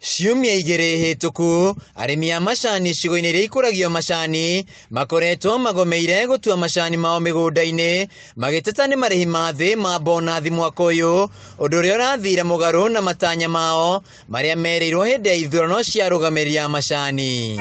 Ciumia igĩrĩ hĩtũku, arĩmi a macani icigo-inĩ iria ikũragio macani makoretwo magomeire gũtua macani mao mĩgũnda-inĩ magĩteta nĩ marĩhi ma thĩ ma bonathi mwaka ũyũ, ũndũ ũrĩa ũrathire mũgarũ na matanya mao marĩa merĩirwo hĩndĩ ya ithurano cia arũgamĩrĩri a macani.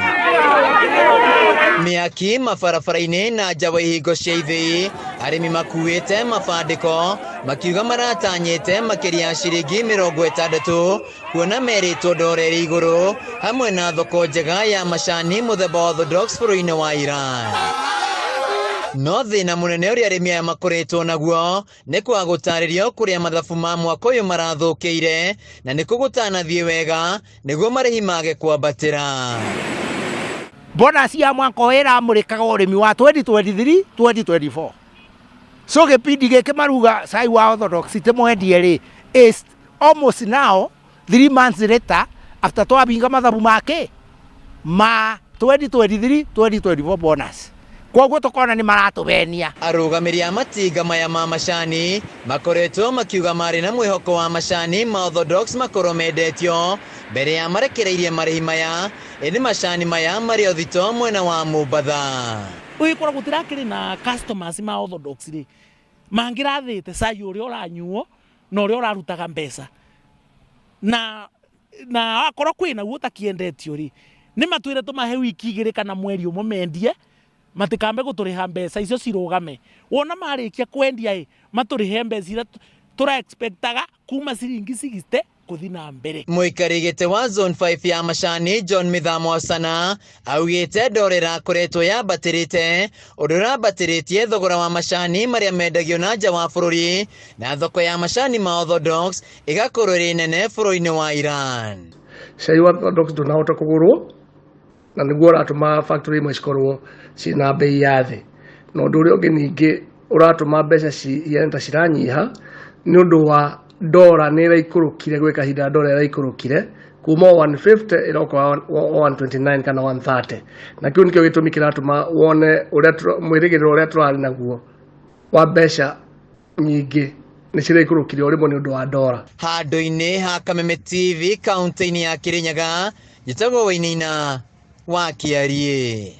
Mĩaki mabarabara-inĩ na nja wa ihingo cia ithĩi, arĩmi makuĩte mabandĩko makiuga maratanyĩte makĩria ya ciringi 60 kuona merĩtwo ndora ĩrĩ igũrũ hamwe na thoko njega ya macani mũthemba wa Orthodox bũrũri-inĩ wa Iran. No thĩna mũnene ũrĩa arĩmi aya makoretwo naguo nĩ kwaga gũtarĩrio kũrĩa mathabu ma mwaka ũyũ marathũkĩire na nĩkũ gũtanathiĩ wega nĩguo marĩhi mage kwambatĩra. Bonus ya mwaka ũyũ ĩramũrĩkaga ũrĩmi wa 2023 2024. So gĩpindi gĩkĩ maruga cai wa Orthodox tĩmwendie rĩ is almost now 3 months later after twabinga mathabu make ma 2023 2024 bonus. Koguo tukona nĩ maratũhenia. Arũgamĩrĩri a matinga maya ma macani makoretwo makiuga marĩ na mwĩhoko wa macani ma Orthodox makorwo mendetio mbere ya marekereirie marĩhi maya, ĩndĩ macani maya marĩ o thito mwena wa Mombatha. Ũgĩkora gũtirakĩrĩ na customers ma Orthodox rĩ, mangĩrathĩte cai ũrĩa ũranyuo na ũrĩa ũrarutaga mbeca, na akorwo kwĩna guo ũtakĩendetio rĩ, nĩ matwĩre tũmahe wiki 2 kana mweri 1 mendie, matikambe gũtũrĩha mbeca icio cirũgame. Wona marĩkia kwendia ĩ, matũrĩhe mbeca iria tũra expectaga kuma ciringi 60 kũthi na mbere. Mũikari gĩtĩ wa Zone 5 ya macani John Mithamo Asana augĩte ndora ĩrakoretwo yambatĩrĩte, ũndũ ũrambatĩrĩtie thogora wa macani marĩa mendagio na nja wa bũrũri, na thoko ya macani ma Orthodox ĩgakorwo ĩrĩ nene bũrũri-inĩ wa Iran. Cai wa Orthodox ndũnahota kũgũrwo na nĩguo ũratũma factory imwe cikorwo ciĩna bei ya thĩ. Na ũndũ ũrĩa ũngĩ ningĩ ũratũma mbeca cihane ta ciranyiha nĩ ũndũ wa ndora nĩ ĩraikũrũkire, gwĩ kahinda ndora ĩraikũrũkire kuma 150 ĩroka 129 kana 130, na kĩu nĩkĩo gĩtũmi kĩratũma wone ũrĩa mwĩrĩgĩrĩro ũrĩa tũrarĩ naguo wa mbeca nyingĩ nĩ ciraikũrũkire o rĩmwe nĩ ũndũ wa ndora. Handũ-inĩ ha Kameme TV kaunti-inĩ ya Kirinyaga, njĩtagwo Wainaina wa Kĩariĩ.